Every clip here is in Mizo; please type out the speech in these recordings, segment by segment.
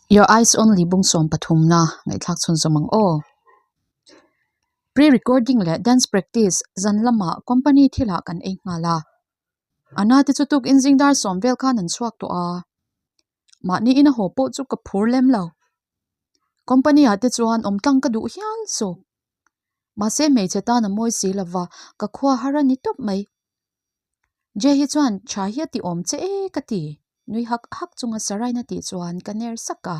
Your Eyes Only bung sawm pathumna ngaihthlak chhunzawm ang aw. Pre-recording leh dance practice zan lamah company thilah kan ei nghal a. Ana te chu tukin zing dar sawm vel khan an chhuak tawh a. Mahni ina haw pawh chu ka phur lem lo. Company ah te chuan awm tlang ka duh hial zawk. Mahse hmeichhe tan a mawi si lova ka khua har a ni tawp mai. Jay hi chuan tha hi a ti awm che e ka ti, nui hak hak chunga Saraina tih chuan ka ner sak a.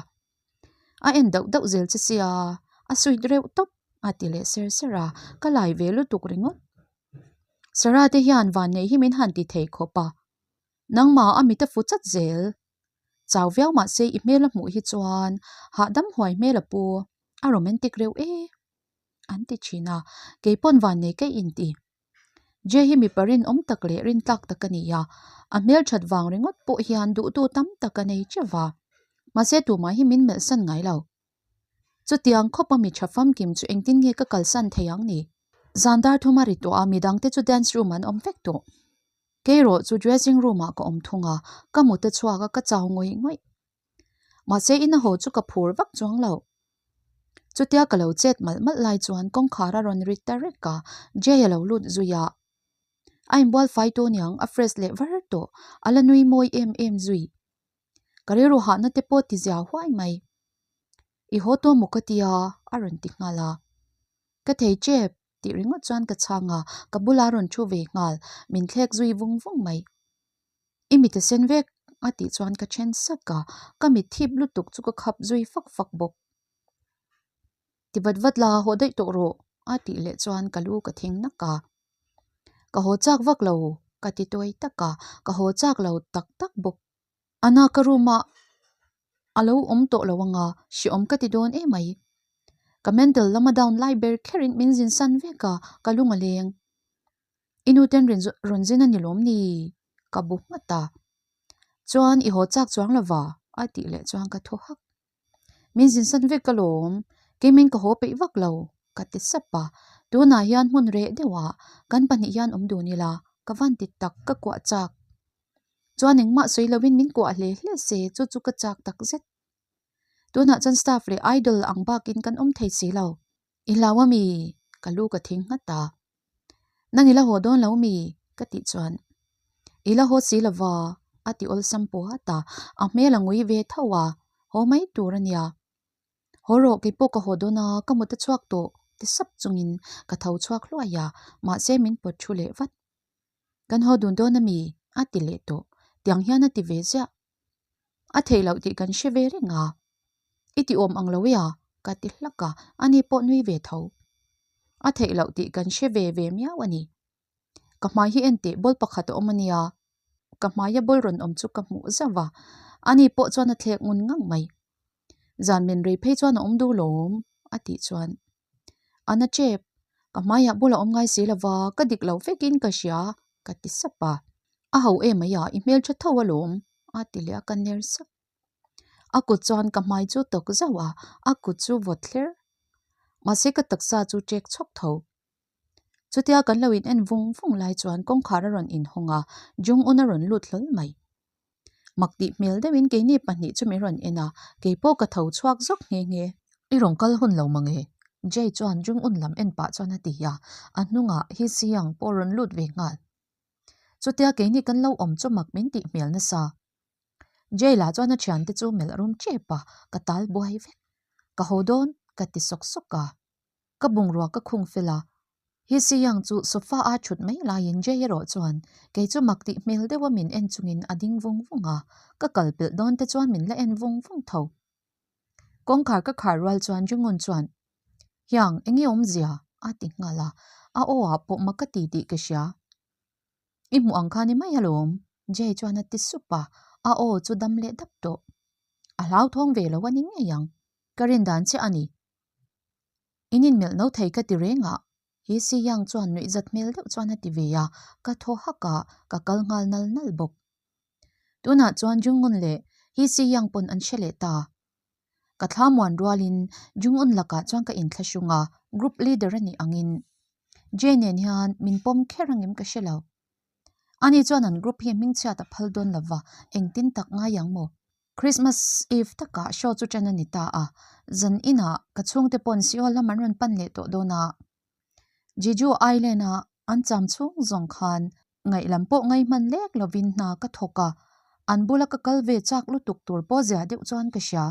A en dauh dauh zel che sia, a sweet reuh tawp a ti leh ser ser a, ka lai ve lutuk ringawt. Sarah te hian vanneih hi min han ti thei khawp a, nangmah a mit a fu chat zel. Chau viau mahse i hmel a hmuh hi chuan hahdam huai hmel a pu, a romantic reuh e an ti thin a, keipawn vannei ka inti. Jay hi mipa rinawm tak leh rintlak tak a ni a, a hmelthat vang ringawt pawh hian duhtu tam tak a nei teuh a, mahse tumah hi min melh san ngai lo. Chutiang khawp a mi tha famkim chu engtin nge ka kalsan thei ang ni? Zan dar thum a ri tawh a, midangte chu dance room an awm vek tawh. Kei erawh chu dressing room ah ka awm thung a, ka mut a chhuak a, ka chau ngawih ngawih. Mahse ina haw chu ka phur vak chuang lo. Chutia ka lo chet malh malh lai chuan kawngkhar a rawn ri ta rek a, Jay a lo lut zui a. A inbual fai tawh niang a fresh leh var tawh, a la nui mawi em em zui. Ka rilru hahna te pawh ti zia huai mai. I haw tawh maw ka tia a rawn ti nghal a. Ka thei tep tih ringawt chuan ka chhang a, ka bulah a rawn thu ve nghal, min thlek zui vung vung mai. I mit a sen vek a tih chuan ka then sak a, ka mit thip lutuk chu ka khap zui fak fak bawk. Ti vat vat la, haw daih tawh rawh a tih leh chuan ka lu ka thing nak a. Ka haw chak vak lo ka ti tawi tak a, ka haw chak lo tak tak bawk. Ana ka room ah a lo awm tawh lo anga hreawm ka ti dawn emai. Ka mental lama down lai ber kherin min zin san vek a, ka lung a leng. I nu ten rawn zin a ni lawm ni? Ka bu nghat a. Chuan i haw chak chuang lova a tih leh chuan ka thaw hak. Min zin san vek alawm, keimin ka haw peih vak lo ka ti sap a. Tunah hian hmun reh deuh ah kan pahnih hian awm dun ila ka van ti tak ka kuah chak. Chuan engmah sawi lovin min kuah hle hle se chu chu ka chak tak zet. Tunah chuan staff leh idol ang bakin kan awm thei si lo. I hlau a mi? Ka lu ka thing nghat a. Nang i la haw dawn lo mi? Ka tih chuan I la haw si lova a ti awlsam puat a, a hmel a ngui ve tho a, haw mai tur a nia. Haw rawh keipawh ka haw dawn a, ka mut a chhuak tawh ti sap chungin ka tho chhuak hluai a, mahse min pawt thu leh vat. Kan haw dun dawn a mi? A ti leh tawh. Tiang hian a ti ve ziah. A theih loh tih kan hre ve reng a. I ti awm ang lo e a, ka ti hlak a, ani pawh nui ve tho. A theih loh tih kan hre ve ve miau a ni. Ka hmai hi en teh ball pakhat a awm a nia. Ka hmaia ball rawn awm chu ka hmuh zauh a, ani pawh chuan a thlek ngun ngang mai. Zan men rei phei chuan a awm duh lawm, a tih chuan. A na tep, ka hmaiah bul a awm ngai si lova, ka dik lo vekin ka hria, ka ti sap a. A ho em mai a, i hmeltha tho alawm, a ti leh a, ka ner sak. A kut chuan ka hmai chu tawk zauh a, a kut chu vawt thler. Mahse ka taksa chu ṭek chhawk tho. Chutia kan lo in en vung vung lai chuan kawngkhar a rawn inhawng a, Jung Un a rawn lut hlawl mai. Mak tih hmel deuhin keini pahnih chu min rawn en a, keipawh ka tho chhuak zawk nghe nghe. I rawn kal hun lo mange? Jay chuan Jung Un lam en pah chuan a ti a, a hnungah Hee Siang pawh rawn lut ve nghal. Chutia keini kan lo awm chu mak min tih hmel nasa. Jay lah chuan a thiante chu melh rum tep a, ka tal buai vek. Ka haw dawn ka ti sawk sawk a. Ka bungrua ka khung fel a, Hee Siang chu sofa a thut mai laiin Jay erawh chuan kei chu mak tih hmel deuha min en chungin a ding vung vung a, ka kal pelh dawn te chuan min la en vung vung tho. Kawngkhar ka khar rual chuan Jungun chuan, Hiang, eng nge awmzia? a ti nghal a, a aw ah pawh mak ka ti tih ka hria. I hmuh ang kha ni mai alawm, Jay chuan a ti sup a, a aw chu dam leh dap tawh. A hlauthawng ve lo a ni ngei ang, ka rin dan chiah a ni. In inmelh no thei ka ti reng a, He Si Yang chuan nuihzat hmel deuh chuan a ti ve a, ka thaw hak a, ka kal nghal nal nal bawk. Tunah chuan Jungun leh He Si Yang pawn an hre leh ta. Ka thla muan rualin Jungun lakah chuan ka inthlahrung a, group leader a nih angin Jay nen hian min pawm kher angem ka hre lo. Ani chuan an group hi hmingchhiat a phal dawn lova, engtin tak ngai ang maw? Christmas Eve takah show chu ṭan a ni ta a, zan inah ka chhungte pawn Seoul lam an rawn pan leh tawh dawn a. Jeju Island-a an cham chhung zawng khan ngaihlam pawh ngai hman lek lovin hna ka thawk a, an bula ka kal ve chak lutuk tur pawh zia deuh chuan ka hria.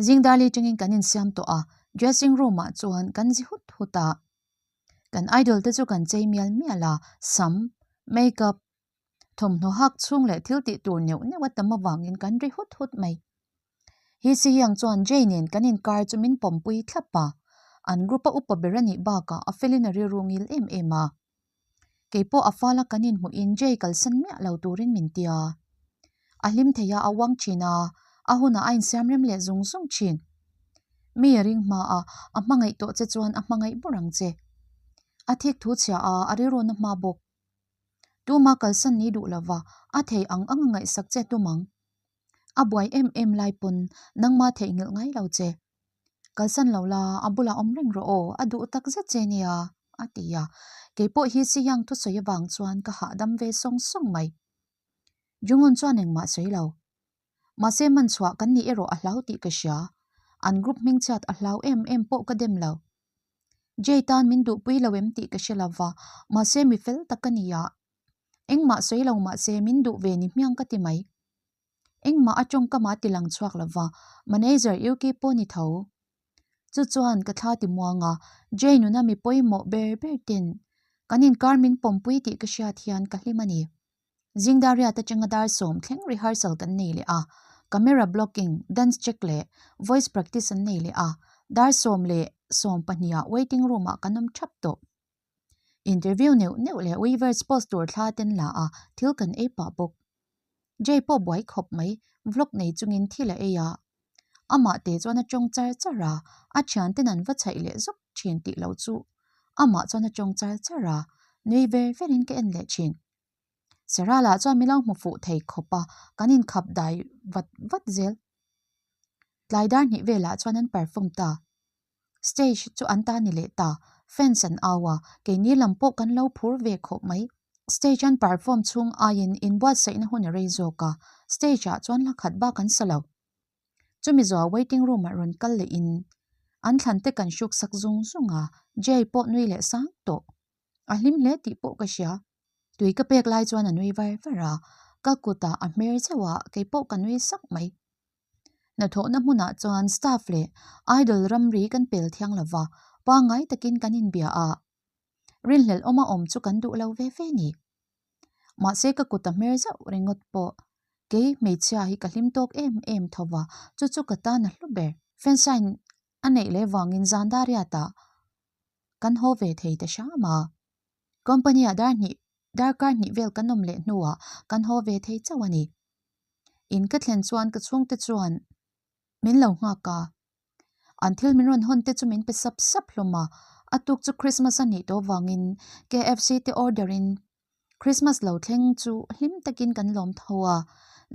Zingdali tangin kan insiam tawh a, dressing room ah chuan kan zi hut hut a. Kan idol te chu kan chei mial mial a, sam, makeup, thawmhnaw hak chhung leh thil tih tur neuh neuh a tam avangin kan ri hut hut mai. Hi si hiang chuan Jay nen kan inkar chu min pawmpui thlap a, an group a upa ber a nih bakah a felin a rilru ngil em em a. Kei pawh a fala kan inhmuhin Jay kalsan miah lo turin min ti a. A hlim thei a, a uang thin a, a hunah a insiam rem leh zung zung thin. Mi a ring hma a, a hmangaih tawh che chuan a hmangaih bawrh ang che. A thik thu chhia a, a rilru na hma bawk. Tuma kalsan ni duh lova, a thei ang ang a ngaihsak che tum ang. A buai em em lai pawn nangma theihnghilh ngai lo che. Kalsan lo la, a bulah awm reng rawh aw, a duh tak zet che nia, a ti a. Kei pawh hi Siyang thusawi avang chuan ka hahdam ve sawng sawng mai. Jungun chuan engmah sawi lo. Mahse man chhuah kan nih erawh a hlau tih ka hria. An group hmingchhiat a hlau em em pawh ka dem lo. Jay tan min duhpui lo em tih ka hre lo va, mahse mi fel tak ka ni a. Engmah sawi lo mahse min duh ve ni hmiang ka ti mai. Engmah a tawngkam a ti lang chhuak lo va, manager Yuki pawh ni tho. Chu chuan ka thla ti muang a, Jay nuna mi pawimawh ber ber ten kan inkar min pawmpui tih ka hriat hian ka hlim a ni. Zingdariat atanga dar sawm thleng rehearsal kan nei leh a, camera blocking, dance check leh voice practice an nei leh a, dar 10 leh 20 ah waiting room ah kan awm thap tawh. Interview neuh neuh leh Weavers post tur thla ten la a, thil kan ei pah bawk. Jay pawh buai khawp mai, vlog nei chungin thil a ei a. Amah te chuan a tawng char char a, a thianten an va chhaih leh zawk thin tih lo chu amah chuan a tawng char char a, nui ver verin ka en leh thin. Sarah lah chuan min lo hmu fuh thei khawp a, kan inkhap dai vat vat zel. Tlai dar hnih velah chuan an perform ta. Stage chu an ta ni leh ta, fans an au a, keini lam pawh kan lo phur ve khawp mai. Stage an perform chhung aiin inbuatsaihna hun a rei zawk a, stage ah chuan hla khat bak an sa lo. Chumi zuah waiting room ah rawn kal leh in an thlan te kan hruk sak zung zung a, Jay pawh nui leh sang tawh. A hlim hle tih pawh ka hria. Tui ka pek lai chuan a nui var var a, ka kutah a hmer zeuh a, kei pawh ka nui sak mai. Hnathawhna hmunah chuan staff leh idol ramri kan pel thiang lo va, pangngai takin kan inbia a, rinhlelh awma awm chu kan duh lo ve ve ni. Mahse ka kut a hmer zauh ringawt pawh kei hmeichhia hi ka hlim tawk em em tho va, chu chu ka tan a hlu ber. Fansign a neih leh vangin zan dariatah kan haw ve thei ta hram a. Company-ah dar hnih, darkar hnih vel kan awm leh hnuah kan haw ve thei chauh a ni. In ka thlen chuan ka chhungte chuan min lo nghak a, an thil min rawn hawn te chu min pe sap sap hlawm a, a tuk chu Christmas a nih tawh vangin KFC te order in Christmas lo thleng chu hlim takin kan lawm tho a,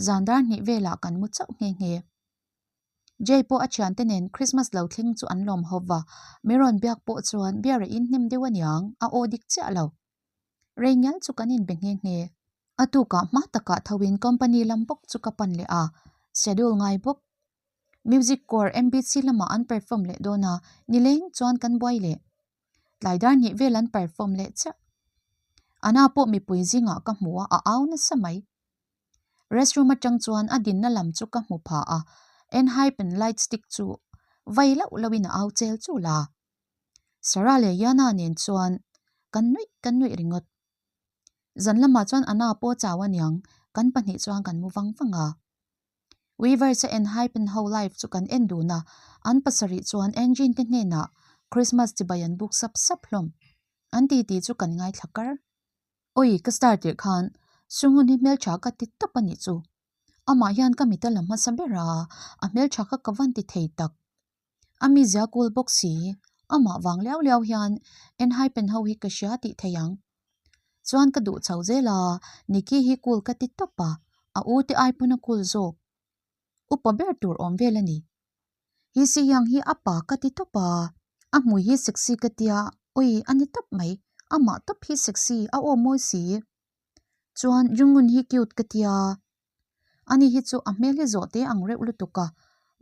zan dar hnih velah kan mu chauh nghe nghe. Jay pawh a thiante nen Christmas lo thleng chu an lawm hawp va, min rawn biak pawh chuan beer a in hnem deuh aniang, a aw dik chiah lo. Rei ngial chu kan inbe nghe nghe. A tukah hma takah thoin company lam bawk chu ka pan leh a, schedule ngai bawk. Music Core MBC lamah an perform leh dawn a, nileng chuan kan buai leh. Tlai dar hnih vel an perform leh chiah. Ana pawh mipui zingah ka hmu a, a au nasa mai. Restroom atang chuan a dinna lam chu ka hmu pha a, Enhypen light stick chu vai lauh lauhin a au chel chul a. Sarah leh Yana nen chuan kan nuih kan nuih ringawt. Zan lamah chuan Anna pawh chau aniang, kan pahnih chuan kan mu vang vang a. Weavers a Enhypen ho live chu kan en dun a, an pasarih chuan Engine te hnenah Christmas chibai an buk sap sap hlawm. An titi chu kan ngaithla kar. Awi ka star tirh khan Sunghun hi hmeltha ka ti tawp a nih chu. Amah hian ka mit a la hmasa ber a, a hmeltha kha ka van ti thei tak. A mizia kul bawk si, amah vang liau liau hian Enhypen ho hi ka hria tih thei ang. Chuan ka duh chho zel a, Nikki hi kul ka ti tawp a, a u te ai pawn a kul zawk. Upa ber tur awm vel a ni. Hi si yang hi a pa ka ti tawp a, a hmui hi sexy ka tia, awi a ni tawp mai, amah tawp hi sexy, a aw mawi si. Chuan Jungun hi cute ka tia. Ani hi chu a hmel hi zawh te ang reuh lutuk a,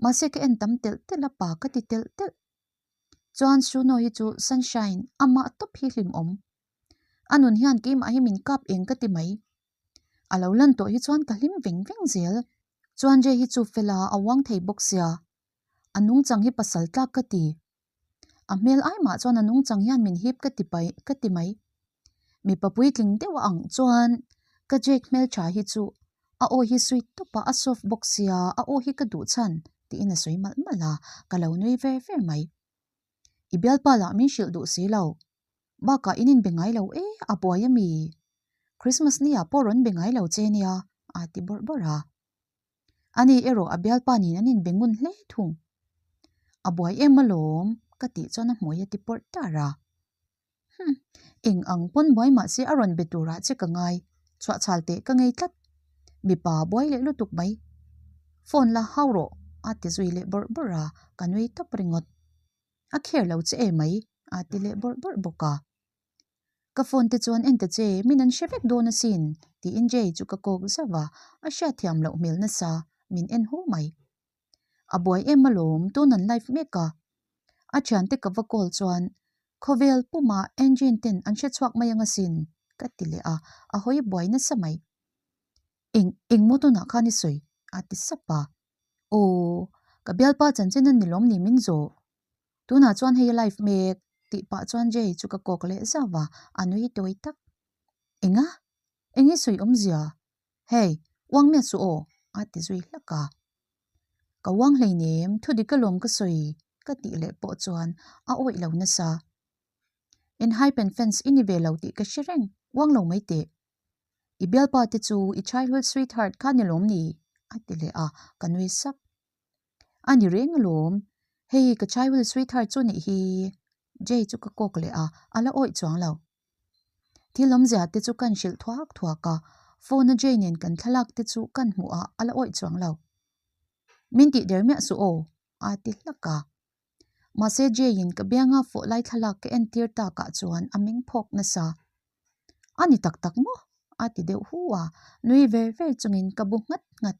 mahse ka en tam telh telh a pa ka ti telh telh. Chuan Suno hi chu Sunshine amah tawp hi hlimawm. A nun hian keimah hi min kap eng ka ti mai. A lo lan tawh hi chuan ka hlim veng veng zel. Chuan Jay hi chu fela a uang thei bawk sia. A nungchang hi pasal tlak ka ti. A hmel ai mah chuan a nungchang hian min hip ka ti pai ka ti mai. Mipa puitling deuh a ang chuan ka Jake hmeltha hi chu a aw hi sweet tawp a, a soft bawk sia, a aw hi ka duh chhan tiin a sawi malh malh a, ka lo nui ver ver mai. I bialpa lah min hrilh duh si lo. Bakah in inbe ngai lo e, a buai a mi? Christmas ni ah pawh rawn be ngai lo che nia, a ti bawrh bawrh a. Ani erawh a bialpa nen an inbe ngun hle thung. A buai em alawm, ka tih chuan a hmui a ti pawrh tar a. Hum, eng ang pawn buai mah se a rawn be turah che ka ngai, chhuahchhal teh ka ngei tlat. Mipa buai leh lutuk mai. Phone la hau rawh, a ti zui leh bawrh bawrh a, ka nui tawp ringawt. A kher lo che e mai, a ti leh bawrh bawrh bawk a. Ka phone te chuan en ta che, min an hre vek dawn asin, tiin Jay chu ka kawk zauh a, a hriatthiam loh hmel nasa, min en hu mai. A buai em alawm, tun an live mek a. A thiante ka va call chuan, Khawvel puma engine ten an hre chhuak mai ang asin, ka ti leh a, a hawi buai nasa mai. Eng, eng maw tunah khan i sawi? a ti sap a. Aw, ka bialpa chanchin a ni lawm ni min zawh? Tunah chuan hei a live mek, tih pah chuan Jay chu ka kawk leh zauh a, a nui tawi tak. Enga? Eng i sawi awmzia? Hey, uang miah suh aw, a ti zui hlak a. Ka uang hleinem, thu dik alawm ka sawi, ka tih leh pawh chuan a awih lo nasa. In hype and fans i ni ve lo tih ka hre reng, uang lo mai teh. I bialpa te chu i childhood sweetheart kha ni lawm ni? a ti leh a, ka nui sak. A ni reng alawm, hei ka childhood sweetheart chu nih hi, Jay chu ka kawk leh a, a la awih chuang lo. Thil awmzia te chu kan hrilh thuak thuak a, phone a Jay nen kan thlalak te chu kan hmuh a, a la awih chuang lo. Min tih der miah suh aw, a ti hlak a. Mahse Jay in ka bianga fawh lai thlalak ka entir takah chuan a meng phawk nasa. A ni tak tak maw? a ti deuh hu a, nui ver ver chungin ka bu nghat nghat.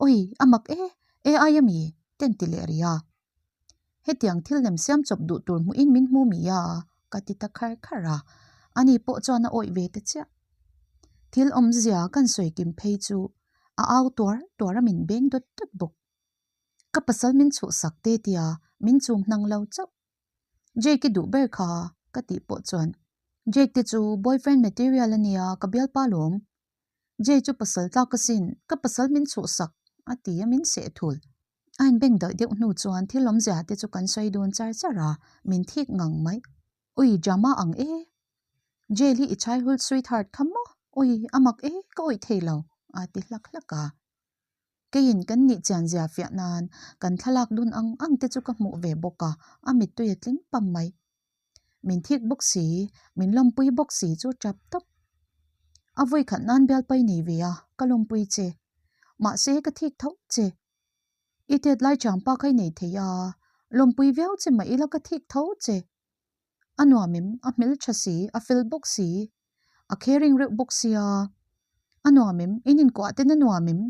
Awi, a mak e, AI a mi? Ten ti leh rih a. Hetiang thil nem siam chawp duh tur hmuhin min hmu mi a? ka ti ta khar khar a, ani pawh chuan a awih ve ta chiah. Thil awmzia kan sawi kim phei chu a au tuar tuar a min beng dawt dawt bawk. Ka pasal min chhuhsak te tia min chum hnang lo chauh. Jake i duh ber kha ka tih pawh chuan Jake te chu boyfriend material a nia ka bialpa lawm. Jay chu pasal tlak asin, ka pasal min chhuhsak a ti a min seh thul. A inbeng daih deuh hnu chuan thil awmzia te chu kan sawi dun char char a, min thik ngang mai. Ui drama ang e. Jail hi i childhood sweetheart kha maw? Ui a mak e, ka awih thei lo a ti hlak hlak a. Keiin kan nih chian zia fiah nan kan thlalak dun ang ang te chu ka hmuh ve bawk a, a mittui a tling pam mai. Min thik bawk si, min lawmpui bawk si chu tap tawp. A vawi khat nan bialpai nei ve a, ka lawmpui che. Mahse ka thik tho che. I tet lai changpa kha i nei thei a, lawmpui viau che mah ila ka thik tho che. A nuam em, a hmel tha si, a fel bawk si, a caring reuh bawk sia. A nuam em, in inkuah ten a nuam em?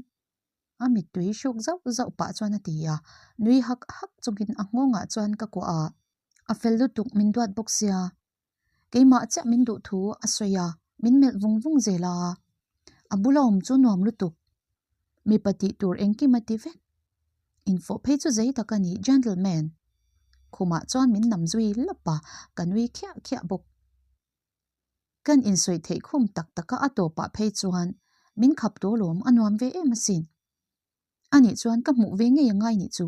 A mittui hruk zauh zauh pah chuan a ti a, nui hak hak chungin a nghawngah chuan ka kuah a. A fel lutuk min duat bawk sia. Keimah chiah min duh thu a sawi a, min melh vung vung zel a. A bula awm chu nuam lutuk. Mipa tih tur engkim a ti vek. Infawh phei chu zei tak a ni, gentleman. Khumah chuan min nam zui lawp a, ka nui khiah khiah bawk. Kan insawi theih khum tak taka a tawpah phei chuan min khap tawh lawm a nuam ve em asin. Anih chuan ka hmuh ve ngei a ngai nih chu.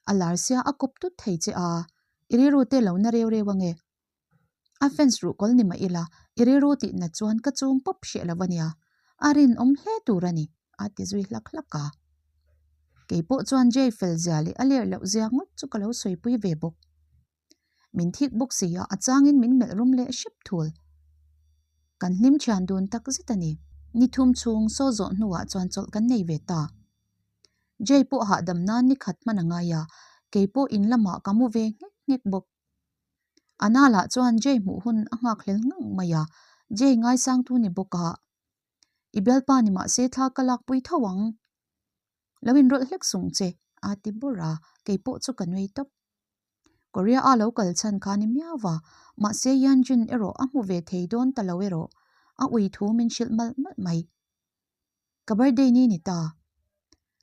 A lar sia a kawp tut thei che a, i rilru te lo na reu reu ange. A fans ruh kawl ni mah ila, i rilru tih nat chuan ka chum pawp hreh lo ania, a rinawm hle tur a ni, a ti zui hlak hlak a. Kei pawh chuan Jay fel zia leh a ler loh zia ngawt chu ka lo sawipui ve bawk. Min thik bawk si a, a changin min melh rum leh hrep thul. Kan hlim thian dun tak zet a ni. Ni thum chhung saw zawh hnuah chuan chawlh kan nei ve ta. Jay pawh hahdam nan ni khat hman a ngai a, kei pawh in lamah ka mu ve nghek nghek bawk. Anna lah chuan Jay hmuh hun a nghak hlel ngang mai a, Jay ngaisangtu ni bawk a. I bialpa ni mahse thla ka lakpui tho ang. Lo inrawlh hlek sung che, a ti bur a, kei pawh chu ka nui tawp. Korea a lo kal chhan kha ni miau va, mahse Yeonjun erawh a hmu ve thei dawn ta lo erawh a ui thu min hrilh malh malh mai. Ka birthday ni ni ta.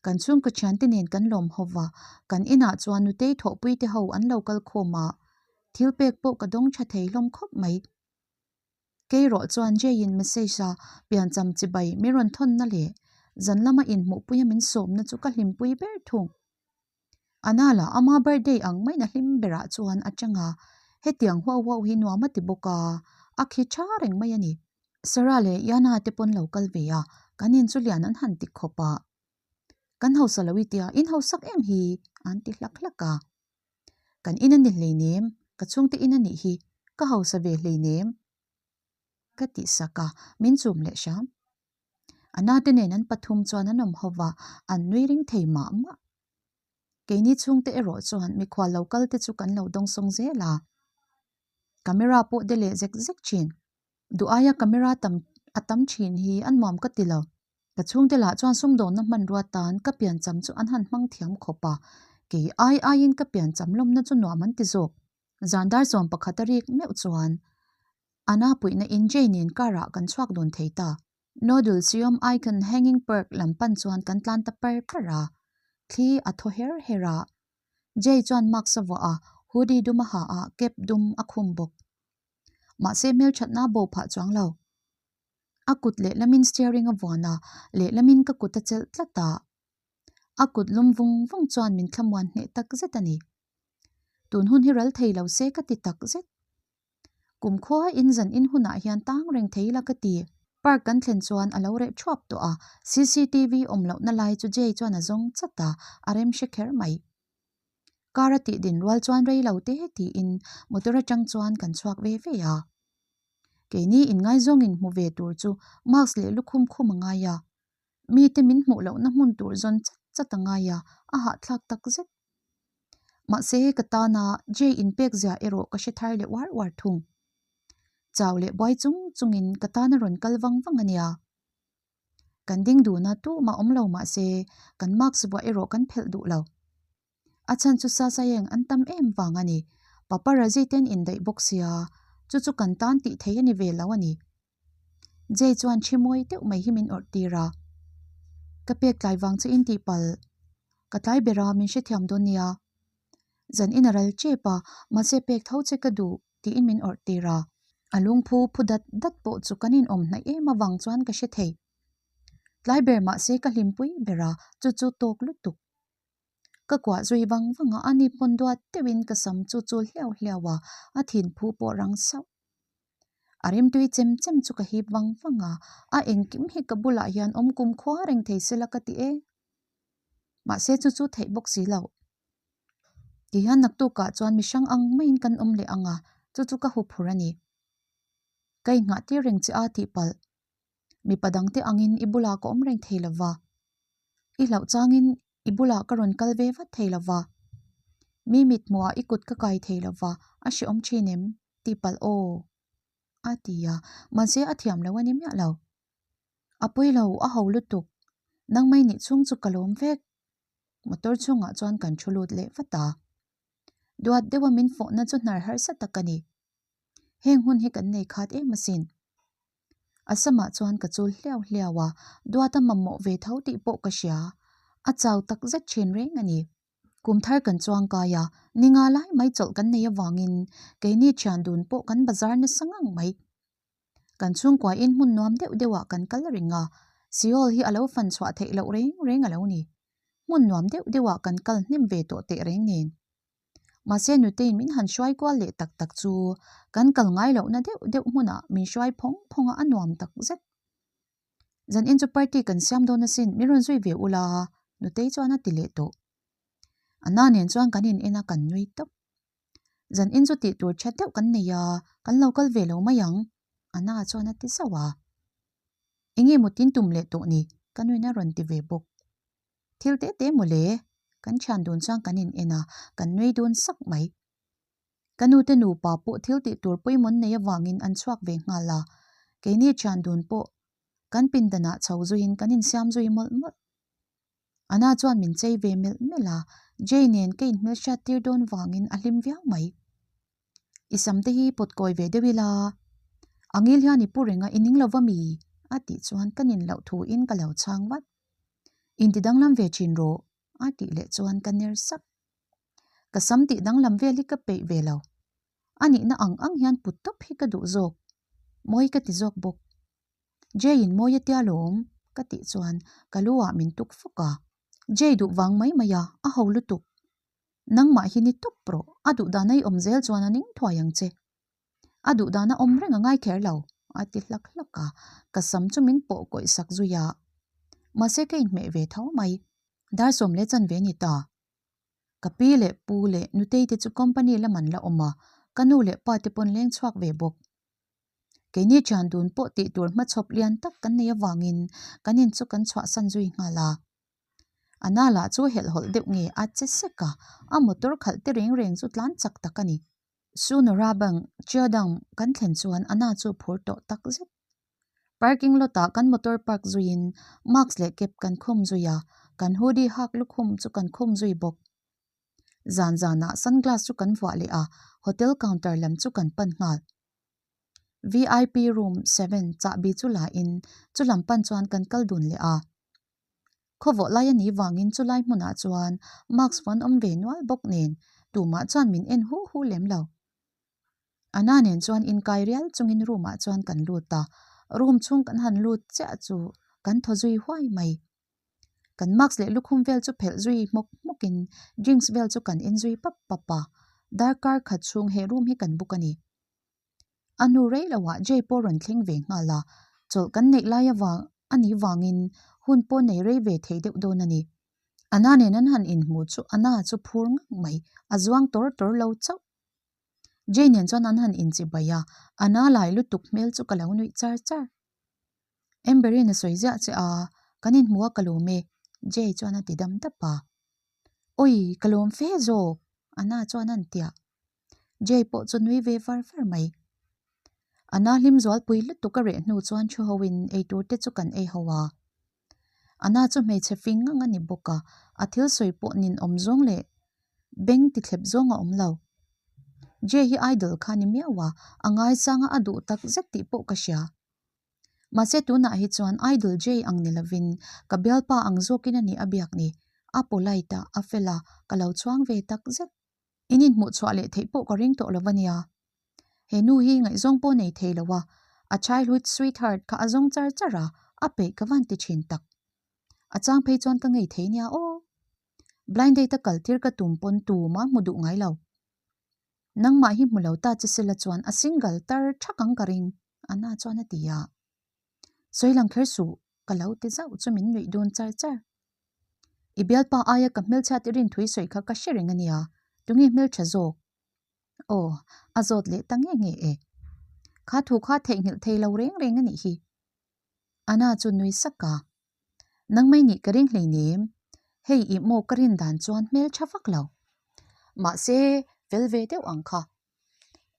Kan chhungkaw thiante nen kan lawm ho va, kan inah chuan nutei thawhpui te ho an lo kal khawm a, thil pek pawh ka dawng tha thei hlawm khawp mai. Kei rawh chuan Jay-in message a piancham chibai min rawn thawnna leh zan lama inhmuhpuia min sawmna chu ka hlimpui ber thung. Anala ama birthday ang maina hlim berah chuan a chang a, hetiang huau huau hi nuam a ti bawk a, a khi tha reng mai a ni. Sarah leh Yana te pawn lo kal ve a, kan in chu lian an han ti khawp a. Kan hausa lo i tia, in hausak em hi? an ti hlak hlak a. Kan in a ni hleinem, ka chhungte in a nih hi, ka hausa ve hleinem ka tih sak a, min chum leh hram. A nate nen an pathum chuan an awm ho va, an nui ring thei mah mah. Keini chhungte erawh chuan mikhual lo kal te chu kan lo dawngsawng zel a. Camera pawh de leh zek zek thin. Duh aia camera tam a tam thin hi a nuam ka ti lo. Ka chhungte lah chuan sumdawnna hmanrua tan ka piancham chu an han hmang thiam khawp a, kei ai aiin ka piancham lawmna chu nuam an ti zawk. Zan dar sawm pakhat a rik meuh chuan a na puihna in Jay nen car ah kan chhuak dun thei ta. Noodle Siam Icon Hanging Park lam pan chuan kan tlan ta par par a, thli a thaw her her a. Jay chuan mask a vuah a, hoodie dum a ha a, cap dum a khum bawk. Mahse hmelthatna a bo phah chuang lo. A kut lehlamin steering a vuan a, lehlamin ka kut a chelh tlat a. A kut lum vung vung chuan min thlamuan hneh tak zet a ni. Tun hun hi ral thei lo se ka ti tak zet. Kum khua in zan in hunah hian tang reng thei la ka ti. Park kan thlen chuan a lo reh thuap tawh a, cctv awm lohna lai chu Jay chuan a zawng chat a, a rem hre kher mai. Car a tih din rual chuan rei lo te tiin motor atang chuan kan chhuak ve ve a. Keini inngaizawng in hmu ve tur chu mask leh lukhum khum a ngai a, mite min hmuh lohna hmun tur zawn chat chat a ngai a, a hahthlak tak zet. Mahse ka tana Jay inpek zia erawh ka hre thar leh uar uar thung. Chau leh buai chung chungin ka tana rawn kal vang vang a nia. Kan ding dun a tumah awm lo mahse kan mask buah erawh kan phelh duh lo. A chhan chu Sasayeng an tam em vang a ni. Paparazzi ten indaih bawk sia, chu chu kan tan tih thei a ni ve lo a ni. Jay chuan thi mawi deuh mai hi min awrh tir a. Ka pek tlai vang chu in tih palh. Ka tlai ber a, min hrethiam dawn nia. Zan in a ral tep a, mahse pek tho che ka duh tiin min awrh tir a. A lungphu phu dat dat pawh chu kan inawm hnaih em avang chuan ka hre thei. Tlai ber mahse ka hlimpui ber a, chu chu tawk lutuk. Ka kuah zui vang vang a, ani pawn duat deuhin ka sam chu chul hliau hliau a, a thinphu pawh rang sauh. A rimtui chem chem chu ka hip vang vang a, a engkim hi ka bulah hian awm kum khua reng thei sela ka ti e. Mahse chu chu theih bawk si loh. Tihian naktukah chuan mihrang ang maiin kan awm leh ang a, chu chu ka huphur a ni. Ka inngah tir reng che a tih palh. Mipa dangte angin i bulah ka awm reng thei lo va. I hlauh changin i bulah ka rawn kal ve vat thei lo va. Mi mithmuhah i kut ka kai thei lo va, a hrehawm thin em? Tih palh aw. A ti a, mahse a thiam lo a ni miah lo. A pawi lo, a ho lutuk. Nangmai nih chhung chu ka lawm vek. Motor chhungah chuan kan thu lut leh vat a. Duat deuha min fawhna chu hnar harsa tak a ni. Heng hun hi kan nei khat em asin. A samah chuan ka chul hliau hliau a, duat a mamawh ve tho tih pawh ka hria. A chau tak zet thin reng a ni. Kum thar kan chuang kai a, ni nga lai mai chawlh kan nei avangin keini thian dun pawh kan bazar nasa ngang mai. Kan chhungkuain hmun nuam deuh deuhah kan kal reng a, Seoul hi a lo fan chhuah theih loh reng reng a lo ni. Hmun nuam deuh deuhah kan kal hnem ve tawh teh reng nen. Mahse Nutei'n min han hruai kual leh tak tak chu kan kal ngai lohna deuh deuh hmunah min hruai phawng phawng a, a nuam tak zet. Zan in chu party kan siam dawn asin, min rawn zui ve ula, Nutei chuan a ti leh tawh. A na nen chuan kan in en a, kan nui tawp. Zan in chu tih tur that deuh kan nei a, kan lo kal ve lo mai ang, a na chuan a ti zauh a. Enge maw tin tum leh tawh ni, ka nuin a rawn ti ve bawk. Thil teh teh maw le? Kan thian dun chuan kan in en a, kan nui dun sak mai. Ka nu te nupa pawh thil tih tur pawimawh nei avangin an chhuak ve nghal a, keini thian dun pawh. Kan pindanah chho zuiin kan insiam zui mawlh mawlh. Anna chuan min chei ve melh melh a, Jay nen ka inhmelhriat tir dawn vangin a hlim viau mai. I sam te hi pawt kawi ve deuh ila, a ngil hian i pu reng a, i ning lo va mi? a tih chuan ka nin loh thuin ka lo chhang vat. Inti danglam ve thin rawh, a tih leh chuan ka ner sak. Ka sam tih danglam vel hi ka peih ve lo. A nihna ang ang hian put tawp hi ka duh zawk. Mawi ka ti zawk bawk. Jay-in mawi a tia lawm, ka tih chuan ka lu ah min tuk fawk a. Jay duh vang mai mai a, a ho lutuk. Nangmah hi ni tawp rawh, a duh dan a i awm zel chuan a ning thuai ang che. A duh dan a awm reng a ngai kher lo, a ti hlak hlak a, ka sam chu min pawh kawih sak zui a. Mahse ka inhmeh ve tho mai. Dar sawm leh chanve ni ta. Ka pi leh pu leh nutei te chu company lam an la awm a, ka nu leh pa te pawn leng chhuak ve bawk. Keini thian dun pawh tih tur hmachhawp lian tak kan nei avangin kan in chu kan chhuahsan zui nghal a. A na lah chu helhhawlh deuh nge a che sek a, a motor khalh te reng reng chu tlan chak tak a ni. Sunora Bank, Chiadang kan thlen chuan a na chu phur tawh tak zet. Parking lot ah kan motor park zuiin mask leh cap kan khum zui a, kan hoodie hak lukhum chu kan khum zui bawk. Zan zanah sunglass chu kan vuah leh a, hotel counter lam chu kan pan nghal. VIP room seven chahbi chu la in chu lam pan chuan kan kal dun leh a. Khawvawh lai a nih vangin chu lai hmunah chuan mask vawn awm ve nual bawk nen tumah chuan min en hu hu lem lo. Anna nen chuan inkai rial chungin room ah chuan kan lut a, room chhung kan han lut chiah chu kan thaw zui huai mai. Kan mask leh lukhum vel chu phelh zui hmawk hmawkin drinks vel chu kan en zui pap pap a, darkar khat chhung he room hi kan book a ni. A hnu rei loah Jay pawh rawn thleng ve nghal a, chawlh kan neih lai avang a nih vangin hun pawh nei rei ve thei deuh dawn a ni. Anna nen an han inhmuh chu Anna chu phur ngang mai, a zuang tawr tawr lo chauh. Jay nen chuan an han inchibai a, Anna lai lutuk hmel chu ka lo nuih char char. Amber-in a sawi ziah che a, kan inhmu a ka lawm e, Jay chuan a ti dam dap a. Awi, ka lawm fe zawk, Anna chuan a intiah. Jay pawh chu nui ve var var mai. Anna hlim zualpui lutuk a reh hnu chuan thu ho in eitur te chu kan ei ho a. Anna chu hmeichhe fing ngang a ni bawk a, a thil sawi pawh nin awm zawng leh beng ti thlep zawng a awm lo. Jay hi idol kha ni miau a, a ngaisang a a duh tak zet tih pawh ka hria. Mahse tunah hi chuan Idol Jay ang ni lovin ka bialpa ang zawkin a ni a biak ni. A polite a, a fel a, ka lo chhuang ve tak zet. In inhmuh chhuah leh theih pawh ka ring tawh lo a nia. He nu hi ngaihzawng pawh nei thei lo a, a childhood sweetheart kha a zawng char char a, a peih ka van ti thin tak. A chang phei chuan ka ngei thei nia aw. Blind date a kal tir ka tum pawn tumah hmu duh ngai lo. Nangmah hi hmu lo ta che sela chuan a single tar thak ang ka ring, Anna chuan a ti a. Sawi lang kher suh, ka lo ti zauh chu min nuih dun char char. I bialpa aia ka hmelchhiat i rinthui sawi kha ka hre reng a nia, tunge hmeltha zawk? Aw, a zawt leh ta nge nge e. Kha thu kha theihnghilh thei lo reng reng a nih hi. Anna chu nui sak a. Nangmai nih ka ring hleinem, hei i maw ka rin dan chuan hmeltha vak lo. Mahse, fel ve deuh ang kha.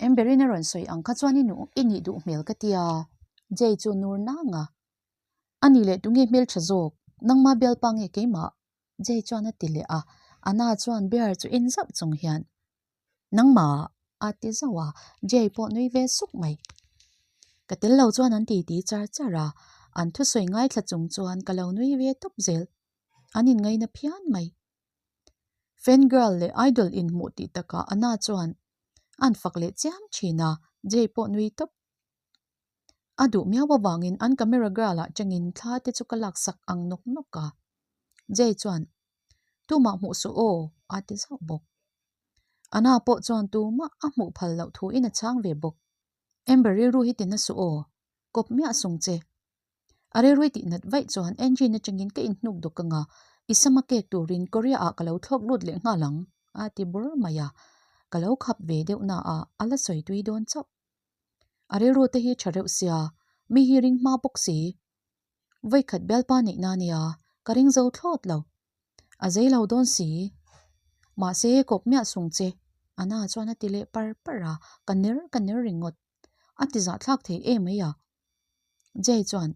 Amber-in a rawn sawi ang kha chuan i nu i nih duh hmel ka tia. Jay chu nur nang a. A nih leh tunge hmeltha zawk, nangma bialpa nge keimah? Jay chuan a ti leh a, Anna chuan bear chu en zauh chung hian. Nangmah a ti zauh a, Jay pawh nui ve suk mai. Ka tel lo chuan an titi char char a, an thusawi ngaithla chung chuan ka lo nui ve tawp zel. An inngaina phian mai. Fan girl leh idol inhmuh tih takah Anna chuan an fak leh chiam thin a, Jay pawh nui tawp. A duh miau avangin an camera girl ah changin thla te chu ka laksak ang nawk nawk a. Jay chuan Tumah hmuh suh aw, a ti zauh bawk. Anna pawh chuan tumah a hmuh phal loh thuin a chhang ve bawk. Amber rilru hi ti na suh aw, kawp miah sung che. A rilrui tih nat vaih chuan engine atangin ka inhnuk dawk anga i sama kek turin Korea ah ka lo thlawk lut leh nghal ang, a ti bur mai a. Ka lo khap ve deuh na a, a la sawi tui dawn chauh. A rilru te hi tha reuh sia, mi hi ring hma bawk si. Vawikhat bialpa neih na nia, ka ring zo thlawt lo. A zei lo dawn si. Mahse kawp miah sung che, Anna chuan a ti leh par par a, ka ner ka ner ringawt. A ti zahthlak thei em mai a. Jay chuan,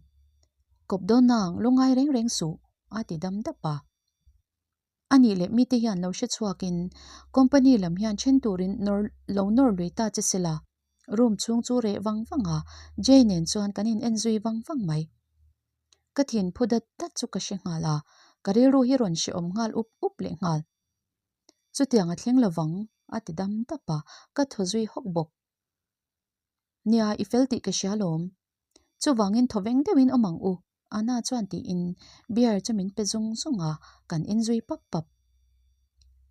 Kawp dawn nang, lungngai reng reng suh, a ti dam dap a. A nih leh mite hian lo hre chhuakin company lam hian then turin nawr lo nawr lui ta che sela. Room chhung chu reh vang vang a, Jay nen chuan kan in en zui vang vang mai. Ka thin phu dat dat chu ka hre nghal a, ka rilru hi rawn hrehawm nghal up up leh nghal. Chutiang a thleng lovang, a ti dam dap a, ka thaw zui hawk bawk. Nia, i fel tih ka hria lawm. Chuvangin thaw veng deuhin awm ang u, Anna chuan tiin beer chu min pe zung zung a, kan inzui pap pap.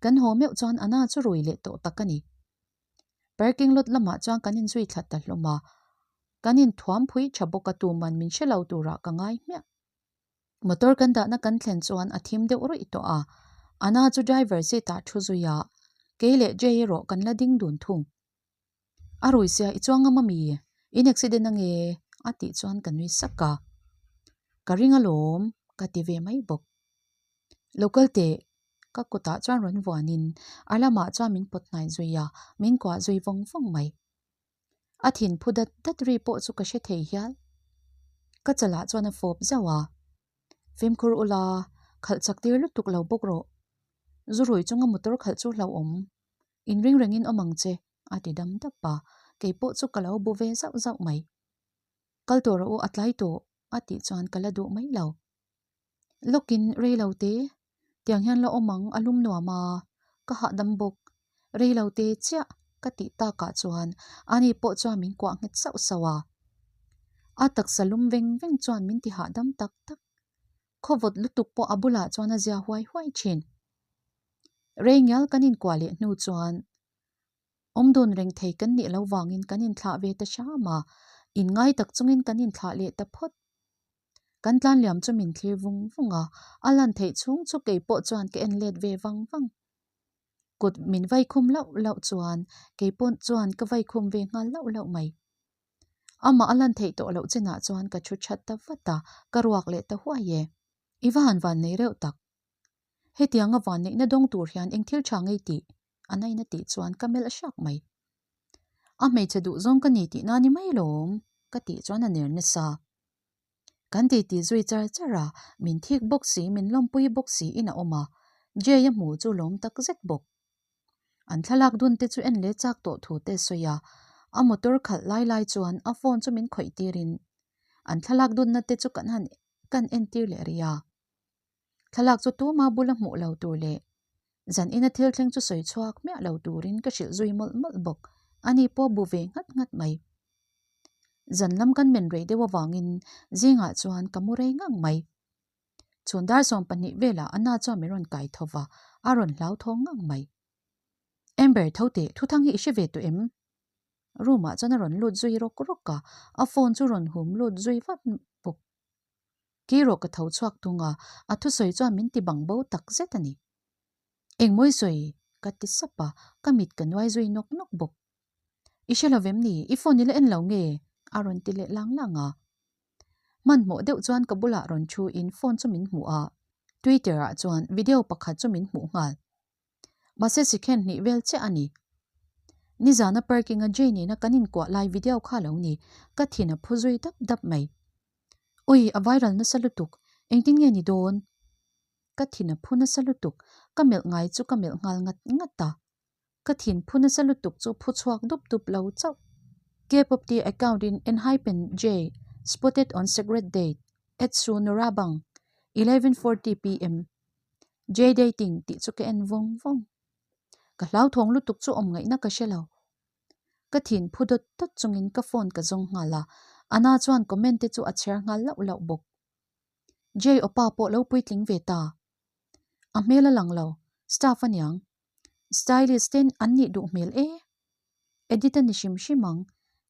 Kan haw meuh chuan Anna chu rui leh tawh tak a ni. Parking lot lamah chuan kan inzui thla ta hlawm a, kan inthuam phui tha bawk a tuman min hre lo turah ka ngai hmiah. Motor kan dahna kan thlen chuan a thim deuh ruih tawh a, Anna chu driver seat ah thu zui a, kei leh Jay erawh kan la ding dun thung. A rui sia i chuang ngam ami? In accident ange? A tih chuan ka nui sak a. Ka ring alawm ka ti ve mai bawk. Lo kal teh ka kutah chuan rawn vuanin a lamah chuan min pawt hnai zui a, min kuah zui vawng vawng mai. A thin phu dat dat ri pawh chu ka hre thei hial. Ka chalah chuan a fawp zauh a. Fimkhur ula, khalh chak tir lutuk lo bawk rawh. Zu rui chunga motor khalh chu hlauhawm. Inring rengin awm ang che, a ti dam dap a, kei pawh chu ka lo bu ve zauh zauh mai. Kal tawh rawh u, a tlai tawh, a tih chuan ka la duh mai lo. Lawkin rei lo te, tiang hian la awm ang, a lum nuam a, ka hahdam bawk. Rei lo te chiah ka tih takah chuan ani pawh chuan min kuah nghet sauh sauh a. A taksa lum veng veng chuan min ti hahdam tak tak. Khawvawt lutuk pawh a bulah chuan a zia huai huai thin. Rei ngial kan inkuah leh hnu chuan awm dun reng thei kan nih lo vangin kan inthlah ve ta hram a, inngai tak chungin kan inthlah leh ta phawt. Kan tlan liam chu min thlir vung vung a, a lan theih chhung chu kei pawh chuan ka en let ve vang vang. Kut min vai khum lauh lauh chuan kei pawh chuan ka vai khum ve nghal lauh lauh mai. Amah a lan theih tawh loh chinah chuan ka thu that ta vat a, ka ruak leh ta huai e. I va han van nei reuh tak. Hetianga van neihna dawng tur hian eng thil tha ngei tih a nain a tih chuan ka melh hrak mai. A hmeichhe duh zawng ka ni tihna ni mai lawm ka tih chuan a ner nasa. Kan titi zui char char a, min thik bawk si min lawmpui bawk si in a awm a, Jay a hmu chu lawm tak zet bawk. An thlalak dun te chu en leh chak tawh thu te sawi a, a motor khalh lai lai chuan a phone chu min khawih tirin an thlalak dunna te chu kan han kan entir leh rih a. Thlalak chu tuma bula hmuh lo tur leh zan ina thil thleng chu sawi chhuak miah lo turin ka hrilh zui mawlh mawlh bawk. Ani pawh bu ve nghat nghat mai. Zan lam kan men rei deuh avangin zingah chuan ka mu rei ngang mai. Chhun dar 12 velah Anna chuan min rawn kai tho va, a rawn hlauthawng ngang mai. Amber tho teh, thuthang hi i hre ve tawh em? Room ah chuan a rawn lut zui rawk rawk a, a phone chu rawn hum lut zui vat bawk. Kei rawh ka tho chhuak tung a, a thusawi chuan min ti bang bo tak zet a ni. Engmawi sawi? ka ti sap a, ka mit ka nuai zui nawk nawk bawk. I hre lo vem ni? I phone i la en lo nge? a rawn ti leh lang lang a. Hmanhmawh deuh chuan ka bulah rawn thu in phone chu min hmuh a, Twitter ah chuan video pakhat chu min hmuh nghal. Mahse sikhen hnih vel chiah a ni. Nizana parking a Jay nena kan inkuah lai video kha lo ni, ka thin a phu zui dap dap mai. Ui, a viral nasa lutuk, engtin nge ni dawn? Ka thin a phu nasa lutuk, ka melh ngai chu ka melh nghal ngat ngat a. Ka thin phu nasa lutuk chu phu chhuak dup dup lo chauh. K-pop ti account in Enhypen Jay spotted on secret date at Su Norabang, 11:40 pm. Jay dating tih chu ka en vawng vawng. Ka hlauthawng lutuk chu awm ngaihna ka hre lo. Ka thin phu dawt dawt chungin ka phone ka zawng nghal a, Anna chuan comment te chu a chhiar nghal lauh lauh bawk. Jay awpa pawh lo puitling ve ta. A hmel a lang lo, staff aniang. Stylist ten an nih duh hmel e. Edit a ni hrim hrim ang.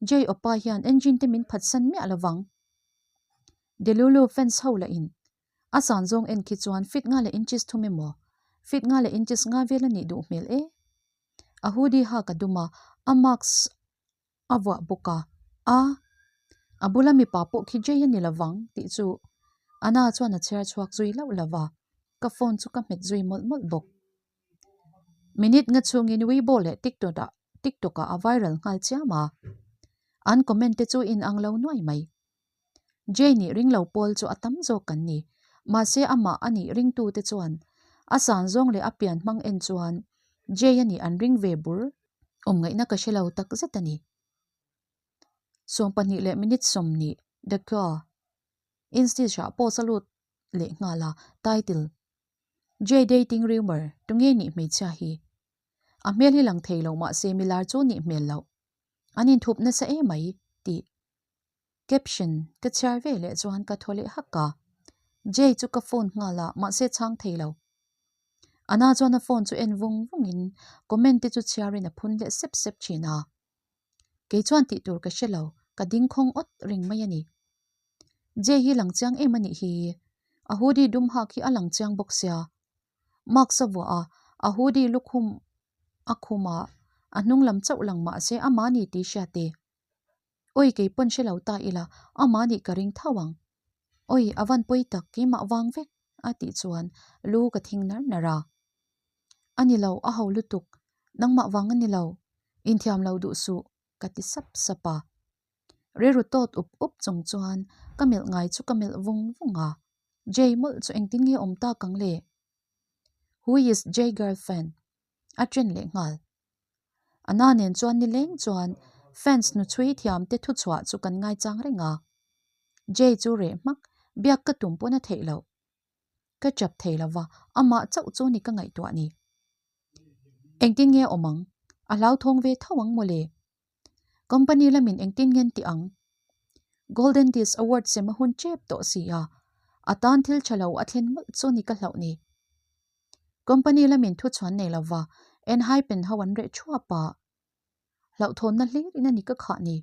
Jay awpa hian engine te min phatsan miah lovang. Delulu fans ho lah in A san zawng en khi chuan feet nga leh inches thum emaw, feet nga leh inches nga vel a nih duh hmel e. A hoodie hak a dum a, a mask a vuah bawk a, a a bula mipa pawh khi Jay a ni lovang tih chu Anna chuan a chhiar chhuak zui lauh lo va, ka phone chu ka hmet zui mawlh mawlh bawk. Minute nga chhungin Weibo leh TikTok ah TikTok ah a viral nghal chiam a, an comment te chu inang lo nuai mai. Jay nih ring lo pawl chu a tam zawk kan ni. Mahse amah a nih ringtute chuan a san zawng leh a pian hmang en chuan Jay a nih an ring ve bur. Awm ngaihna ka hre lo tak zet a ni. 20 leh minute 20 The Cure Institch ah post a lut leh nghal a, title, Jay dating rumour, tunge nih hmeichhia hi? A hmel hi lang thei lo mahse milar chu nih hmel loh. An inthup nasa emai tih Caption ka chhiar ve leh chuan ka thaw leh hak a. Jay chu ka phone nghal a mahse chhang thei lo. Ana chuan a phone chu en vung vung in comment te chu chhiar in a phun leh sep sep thin a. Kei chuan tih tur ka hre lo, ka ding khawng awt reng mai a ni. Jay hi lang chiang em a nih hi. A hoodie dum hak hi a lang chiang bawk sia. Mask a vuah a, a hoodie lukhum a khum a, a hnung lam chauh lang mah se amah ni tih hriat e. Awi kei pawn hre lo ta ila, amah nih ka ring tho ang. Awi a van pawi tak keimah vang vek a tih chuan lu ka thing nar nar a. A ni lo, a ho lutuk, nangmah vang a ni lo, inthiam lo duh suh ka ti sap sap a. Rilru tawt up up chung chuan ka melh ngai chu ka melh vung vung a, Jay mawlh chu engtin nge awm tak ang le? Who is Jay girlfriend? A chen leh nghal. A na nen chuan nileng chuan fans hnuchhui thiam te thuchhuah chu kan ngaichang reng a. Jay chu reh hmak, biak ka tum pawn a theih loh. Ka chap thei lo va, amah chauh chu ni ka ngaihtuah ni. Engtin nge awm ang? A hlauthawng ve tho ang mawle. Company lamin engtin ngen tih ang? Golden Disc Award sem a hun tep tawh si a, a tan thil tha lo a thlen mawlh chu ni ka hlauh ni. Company lamin thu chhuan nei lo va, Enhypen ho an reh thuap a. Hlauhthawnna hlir in a ni ka khah ni.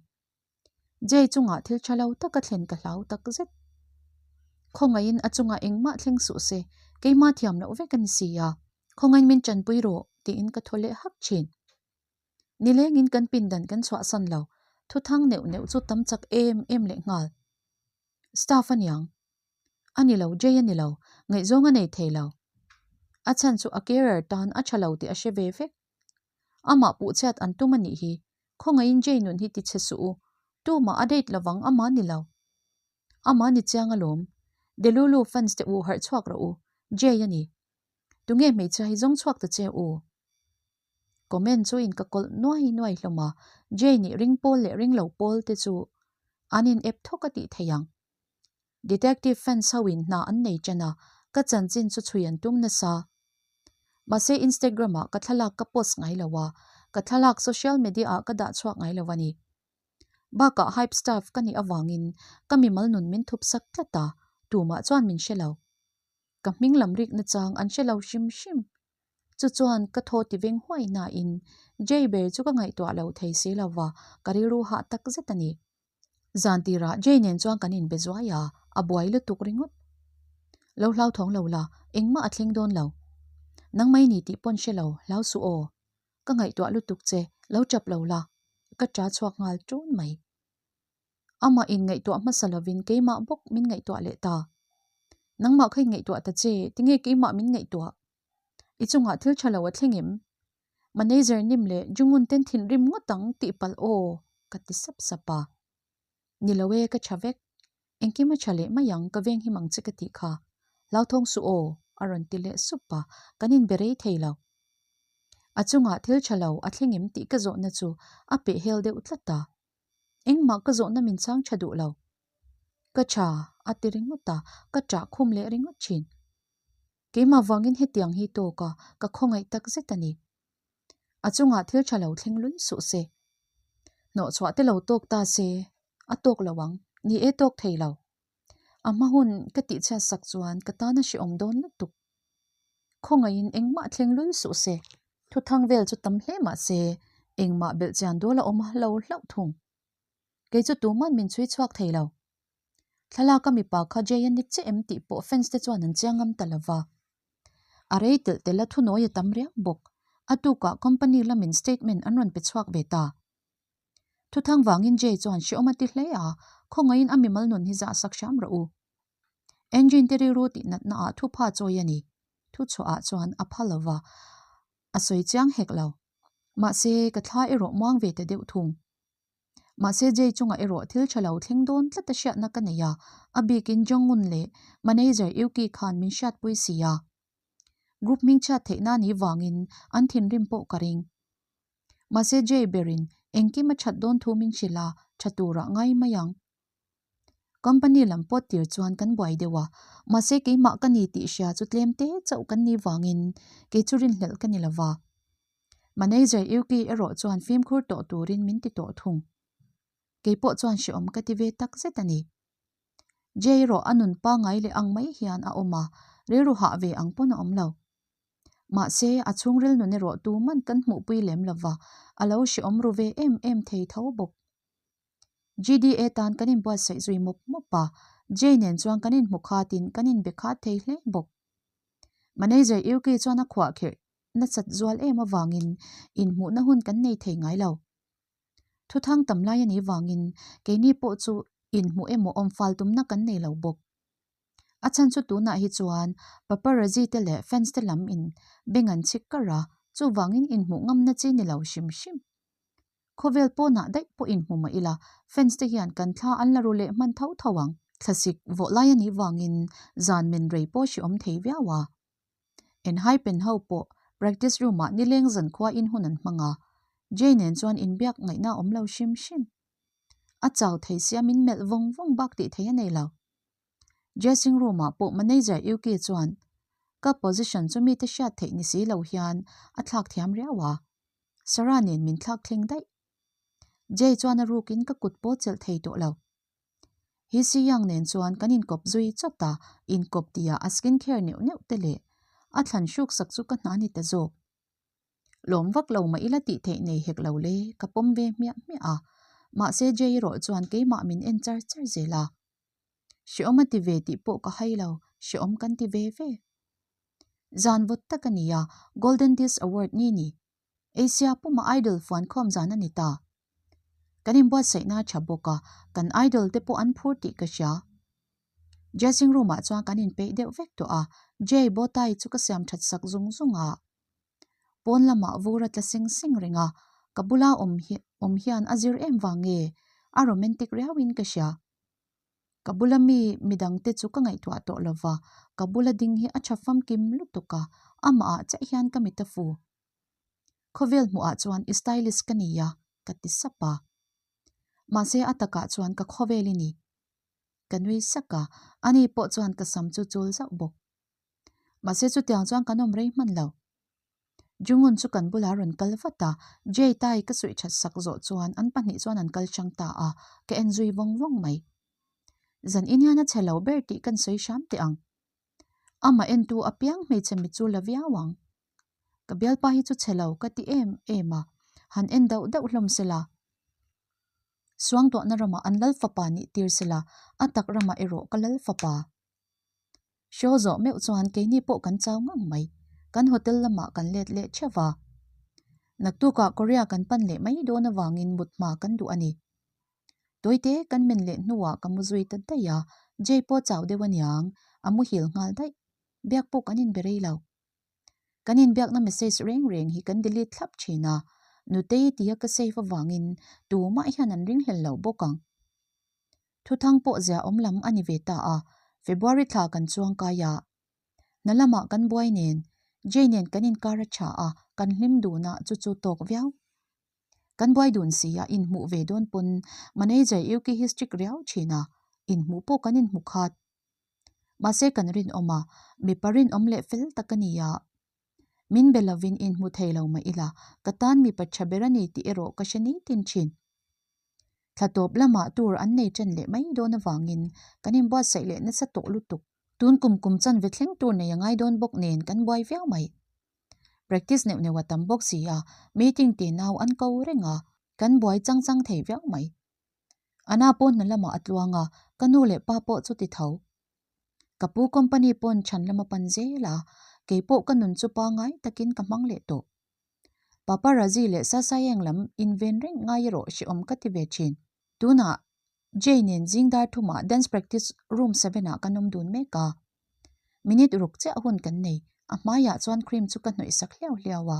Jay chungah thil tha lo taka thlen ka hlau tak zet. Khawngaihin a chungah engmah thleng suh se, keimah thiam loh vek a ni si a. Khawngaihin min tanpui rawh, tiin ka thaw leh hak thin. Nilengin kan pindan kan chhuahsan lo, thuthang neuh neuh chu tam chak em em leh nghal. Staff a niang. A ni lo, Jay a ni lo, ngaihzawng a nei thei lo. A chhan chu a carer tan a tha lo tih a hre ve vek. Amah puhchhiat an tum a nih hi, khawngaihin Jay nun hi tichhe suh u, tumah a date lovang amah ni lo. Amah ni chiang alawm. Delulu fans te u harh chhuak rawh u, Jay a ni. Tunge hmeichhia hi zawng chhuak ta che u? Comment chu in ka kawlh nuai nuai hlawm a, Jay nih ring pawl leh ring lo pawl te chu an in ep thawk a tih theih ang. Detective fans ho in hna an nei ṭan a, ka chanchin chu chhui an tum nasa. Mahse Instagram ah ka thlalak ka post ngai lo a, ka thlalak social media ah ka dah chhuak ngai lo a ni. Bakah hype staff ka nih avangin ka mimal nun min thup sak tlat a, tumah chuan min hre lo. Ka hming lam rikna chang an hre lo hrim hrim. Chu chuan ka thaw ti veng huai nain Jay ber chu ka ngaihtuah lo thei si lo va, ka rilru hah tak zet a ni. Zan tirah Jay nen chuan kan inbe zuai a, a buai lutuk ringawt. Lo hlauthawng lo la, engmah a thleng dawn lo. Nangmai ni tih pawn hre lo, hlau suh aw. Ka ngaihtuah lutuk che, lo chap lo la. Ka ṭa chhuak nghal ṭun mai. Amah inngaihtuah hmasa lovin keimah bawk min ngaihtuah leh ta. Nangmah kha inngaihtuah ta che, tinge keimah min ngaihtuah? I chungah thil ṭha lo a thleng em? Manager nim leh Jungun ten thinrim ngawt ang tih palh aw ka ti sap sap a. Ni lo e ka ṭha vek. Engkim a ṭha leh mai ang ka veng him ang che ka tih kha. Hlauthawng suh aw a rawn ti leh sup a, kan inbe rei thei lo. A chungah thil ṭha lo a thleng em tih ka zawhna chu a pehhel deuh tlat a. Engmah ka zawhna min chang ṭha duh lo. Ka ṭha a ti ringawt a, ka ṭah khum leh ringawt ṭhin. Keimah vangin hetiang hi tawk a, ka khawngaih tak zet a ni. A chungah thil tha lo thleng lul suh se. Hnawhchhuah te lo tawk ta se, a tawk lo ang, ni e tawk thei lo. A hma hun ka tihchhiat sak chuan ka tan a hrehawm dawn lutuk. Khawngaihin engmah thleng lul suh se. Thuthang vel chu tam hle mah se, engmah belhchian dawl a awm lo hlauh thung. Kei chu tuman min chhui chhuak thei lo. Thlalak a mipa kha Jay a ni chiah em tih pawh fans te chuan an chiang ngam ta lova. A rei telh telh a thunawi a tam riau bawk. A tukah company lamin statement an rawn pe chhuak ve ta. Thuthang vangin Jay chuan hrehawm a ti hle a, khawngaihin a mimal nun hi zah sak hram rawh u. Engine te rilru tih natna ah thupha chawi a ni. Thuchhuah ah chuan a pha lova, a sawi chiang hek lo. Mahse, ka thla erawh muang ve ta deuh thung. Mahse Jay chungah erawh thil tha lo thleng dawn tlat a hriatna ka nei a, a bikin Jong-un leh manager Yuki khan min hriatpui si a. Group hming chhiat theihna ni vangin an thinrim pawh ka ring. Mahse Jay berin engkim a that dawn thu min hrilh a, tha turah ngai mai ang. Company lam pawt tir chuan kan buai deuh a, mahse keimah ka ni tih hria chu tlem te chauh kan nih vangin kei chu rinhlelh ka ni lova. Manager Yuki erawh chuan fimkhur tawh turin min ti tawh thung. Kei pawh chuan hrehawm ka ti ve tak zet a ni. Jay erawh a nun pangngai leh ang mai hian a awm a, rilru hah ve ang pawn a awm lo. Mahse, a chhungril nun erawh tuman kan hmuhpui lem lova, a lo hrehawm ru ve em em thei tho bawk. GDA tan kan inbuatsaih zui mawp mawp a, Jay nen chuan kan inhmu khatin kan inbe khat thei hle bawk. Manager Yuki chuan a khuah khirh nasat zual em avangin inhmuhna hun kan nei thei ngai lo. Thuthang tam lai a nih vangin keini pawh chu inhmuh emaw awmfal tumna kan nei lo bawk. A chhan chu tunah hi chuan paparazzi te leh fans te lam in beng an chhik kar a, chuvangin inhmuh ngamna chi ni lo hrim hrim. Khawvel pawnah daih pawh inhmu mah ila fans te hian kan thla an la ru leh hman tho tho ang. Thlasik vawh lai a nih vangin zan men rei pawh hri awm thei viau a. Enhaipen ho pawh practice room ah nileng zankhua in hun an hmang a, Jay nen chuan inbiak ngaihna a awm lo hrim hrim. A chau thei sia min melh vawng vawng bak tih thei a nei lo. Dressing room ah pawh manager Yuki chuan ka position chu mite hriat theih ni si lo hian a thlak thiam riau a, Sarah nen min thlak thleng daih. Jay chuan a rukin ka kut pawh chelh thei tawh lo. Hi Si Yang nen chuan kan inkawp zui chawt a, inkawp tihah a skin care neuh neuh te leh a thlan hruk sak chu ka hna ni ta zawk. Lawm vak lo mah ila tih theih nei hek lo le, ka pawm ve hmiah hmiah a, mahse Jay erawh chuan keimah min en char char zel a. Hrehawm a ti ve tih pawh ka hai lo, hrehawm kan ti ve ve. Zan vawt tak a ni a, Golden Disc Award ni ni. Asia puma idol fuan khawm zan a ni ta. Kan inbuatsaihna a tha bawk a, kan idol te pawh an phur tih ka hria. Dressing room ah chuan kan inpeih deuh vek tawh a, Jay bow tie chu ka siam that sak zung zung a. Pawn lamah vur a tla sing sing reng a, ka bula awm hi awm hian a zir em vang nge a romantic riau in ka hria. Ka bula mi midang te chu ka ngaihtuah tawh lova, ka bula ding hi a tha famkim lutuk a, amah ah chiah hian ka mit a fu. Khawvel hmuhah chuan i stylist ka ni a, ka ti sap a. Mahse a takah chuan ka khawvel i ni. Ka nui sak a, ani pawh chuan ka sam chu chul zauh bawk. Mahse chutiang chuan kan awm rei hman lo. Jungun chu kan bulah rawn kal vat a, Jay tai ka suih that sak zawh chuan an pahnih chuan an kal hrang ta a, ka en zui vawng vawng mai. Zan in hian a chhe lo ber tih kan sawi hram teh ang. Amah entu apiang hmeichhe mit chu la viau ang. Ka bialpa hi chu chhe lo ka ti em em a, han en dauh dauh hlawm se la. Suangtuahna ramah an lal fapa nih tir se la, a tak ramah erawh ka lal fapa. Show zawh meuh chuan keini pawh kan chau ngang mai, kan hotel lamah kan let leh theuh va. Naktukah Korea kan pan leh mai dawn avangin mut hma kan duh a ni. Tawite kan men leh hnuah ka mu zui ta daih a, Jay pawh chau deuh aniang, a muhil nghal daih. Biak pawh kan inbe rei lo. Kan inbiakna message reng reng hi kan delete thlap thin a, Nutei tia ka save avangin tumah hian an ringhlel lo bawk ang. Thuthang pawh zia awm lam a ni ve ta a, February thla kan chuang kai a. Hna lamah kan buai nen, Jay nen kan inkar a tha a, kan hlim dun a, chu chu tawk viau. Kan buai dun si a, inhmuh ve dawn pawn manager Yuki hi strict riau thin a, inhmuh pawh kan inhmu khat. Mahse kan rinawm a, mipa rinawm leh fel tak a ni a. Min be lovin inhmu thei lo mah ila, ka tan mipa tha ber a ni tih erawh ka hre nitin thin. Thla tawp lamah tour an nei ṭan leh mai dawn avangin kan inbuatsaih leh nasa tawh lutuk. Tun kum kum chanve thleng tour nei a ngai dawn bawk nen kan buai viau mai. Practice neuh neuh a tam bawk si a, meeting te nau an ko reng a, kan buai chang chang thei viau mai. Ana pawn hna lamah a tluang a, ka nu leh pa pawh chu ti tho. Ka pu company pawn chhan lama pan zel a, kei pawh ka nun chu pangngai takin ka hmang leh tawh. Paparazzi leh Sasayeng lam inven reng ngai erawh hrehawm ka ti ve thin. Tunah Jay nen zing dar thumah dance practice room seven ah kan awm dun mek a. Minute ruk chiah hun kan nei, a hmaiah chuan cream chu ka hnawih sak hliau hliau a.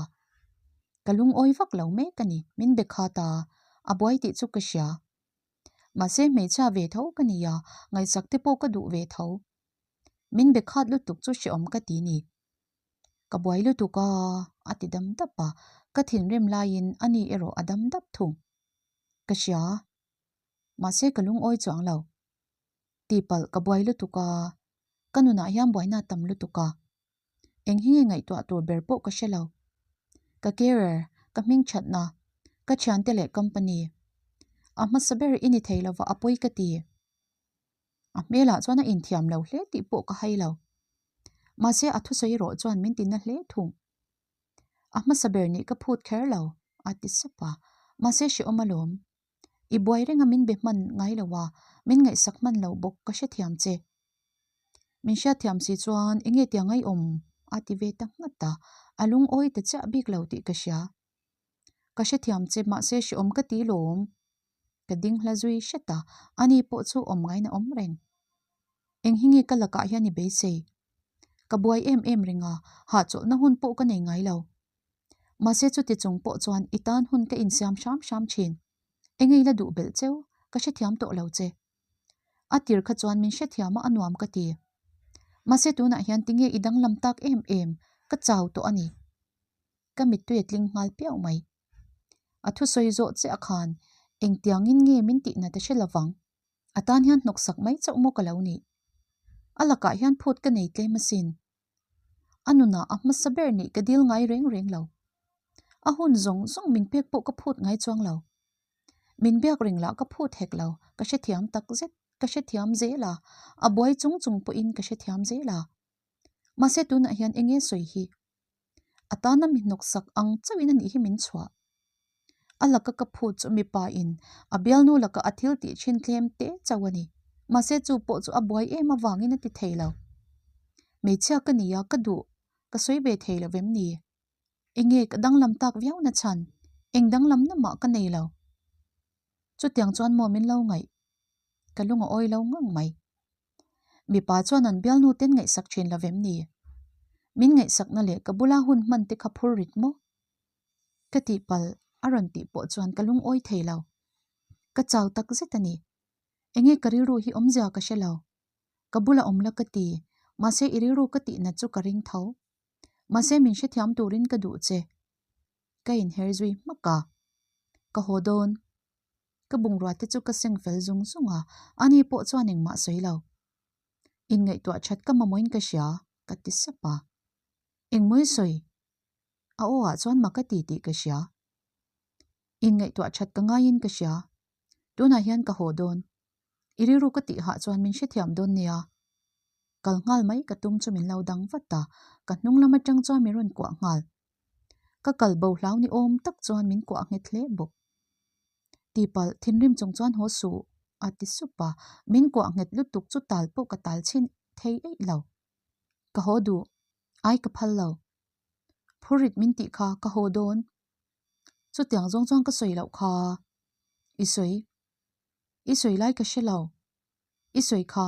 Ka lungawi vak lo mek a ni, min be khat a, a buai tih chu ka hria. Mahse hmeichhia ve tho ka ni a, ngaihsak te pawh ka duh ve tho. Min be khat lutuk chu hrehawm ka ti ni. Ka buai lutuk a, a ti dam dap a, ka thinrim laiin ani erawh a dam dap thung. Ka hria. Mahse ka lungawi chuang lo. Tihpalh ka buai lutuk a, ka nunah hian buaina a tam lutuk a. Eng hi nge ngaihtuah tur ber pawh ka hre lo. Ka career, ka hming thatna, ka thiante leh company. A hmasa ber i ni thei lova a pawi ka ti. A hmelah chuan a inthiam lo hle tih pawh ka hai lo. Mahse a thusawi erawh chuan min tina hle thung. A hmasa ber nih ka phut kher lo, a ti sap a. Mahse hrehawm alawm. I buai renga min be hman ngai lo a, min ngaihsak hman lo bawk ka hrethiam che. Min hriatthiam si chuan enge tia ngaihawm a ti ve ta nghat a, a lungawi ta chiah bik lo tih ka hria. Ka hrethiam che mahse hrehawm ka ti lawm. Ka ding hla zui hret a, ani pawh chu awm ngaina awm reng. Eng hi nge ka lakah hian i beisei? Ka buai em em reng a, hahchawlhna hun pawh ka nei ngai lo. Mahse chuti chung pawh chuan i tan hun ka insiam hram hram thin. Engei la duh belh cheu, ka hrethiam tawh lo che. A tir kha chuan min hrethiam a a nuam ka ti. Mahse tunah hian tinge i danglam tak em em, ka chau tawh a ni. Ka mittui a tling nghal piau mai. A thusawi zawh chiah khan engtiangin nge min tihna te hre lovang. A tan hian hnawksak mai chauh maw ka lo nih. A lakah hian phut ka nei tlem asin. A nunah a hmasa ber nih ka dil ngai reng reng lo. A hun zawng zawng min pek pawh ka phut ngai chuang lo. Min biak reng lah ka phut hek lo, ka hrethiam tak zet, ka hrethiam zel a, a buai chung chung pawhin ka hrethiam zel a. Mahse tunah hian eng nge sawi hi? A tana mi hnawksak ang chauhin a nih hi min chhuah. A laka ka phut chu mipa in a bialnu laka a thil tih thin tlem te chauh a ni. Mahse chu pawh chu a buai em avangin a ti thei lo. Hmeichhia ka ni a, ka duh, ka sawi ve thei lo vem ni? Enge ka danglam tak viau na chhan? Eng danglamna mah ka nei lo. Chutiang chuan maw min lo ngaih? Ka lung a awi lo ngang mai. Mipa chuan an bialnu ten ngaihsak thin lo vem ni? Min ngaihsakna leh ka bula hun hman te kha phur rit maw? Ka tihpalh a rawn tih pawh chuan ka lungawi thei lo. Ka chau tak zet a ni. Enge ka rilru hi awmzia ka hre lo. Ka bula awm la ka ti, mahse i rilru ka tihna chu ka ring tho. Mahse min hrethiam turin ka duh che. Ka inher zui hmak a. Ka haw dawn. Ka bungrua te chu ka seng fel zung zung a, ani pawh chuan engmah sawi lo. Inngaihtuah that ka mamawhin ka hria, ka ti sap a. Engmawi sawi? A aw ah chuan mak a ti tih ka hria. Inngaihtuah that ka ngaiin ka hria. Tunah hian ka haw dawn. I rilru ka tih hah chuan min hrethiam dawn nia. Kal nghal mai ka tum chu min lo dang vat a, ka hnung lam atang chuan min rawn kuah nghal. Ka kal bo hlau ni awm tak chuan min kuah nghet hle bawk. Tipalh thinrim chung chuan haw suh a ti sup a, min kuah nghet lutuk chu tal pawh ka tal chhin thei eih lo. Ka haw duh, ai ka phal lo. Phurit min tih kha ka haw dawn. Chutiang zawng chuan ka sawi loh kha. I sawi. I sawi lai ka hre lo. I sawi kha.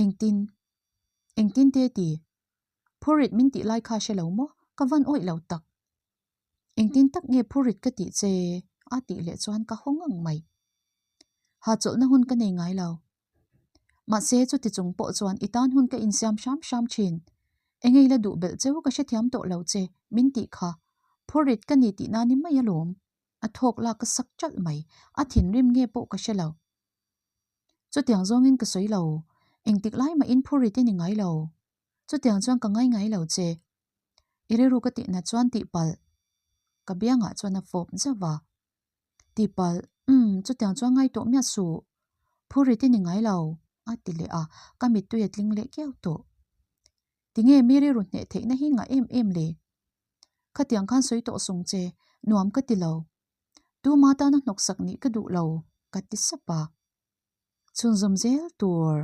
Engtin? Engtin te ti? Phurit min tih lai kha hre lo maw? Ka van awih lo tak. Engtin tak nge phurit ka tih che? A tih leh chuan ka haw ngang mai. Hahchawlhna hun ka nei ngai lo. Mahse chuti chung pawh chuan i tan hun ka insiam hram hram thin. Engei la duh belh cheu ka hrethiam tawh lo che, min tih kha. Phurit ka ni tih na ni mai alawm. A thawk lak ka sak ṭalh mai. A thinrim nge pawh ka hre lo. Chutiang zawngin ka sawi lo. Engtik lai mahin phurit i ni ngai lo. Chutiang chuan ka ngai ngai lo che. I rilru ka tihna chuan tihpalh. Ka biangah chuan a fawp zauh a. Tihpalh, umm, chutiang chuan ngai tawh miah suh. Phurit i ni ngai lo, a ti leh a, ka mittui a tling leh kiau tawh. Tinge mi rilru hneh theihna hi ngah em em le? Khatiang khan sawi tawh sung che, nuam ka ti lo. Tuma tana hnawksak nih ka duh lo, ka ti sap a. Chhunzawm zel tur.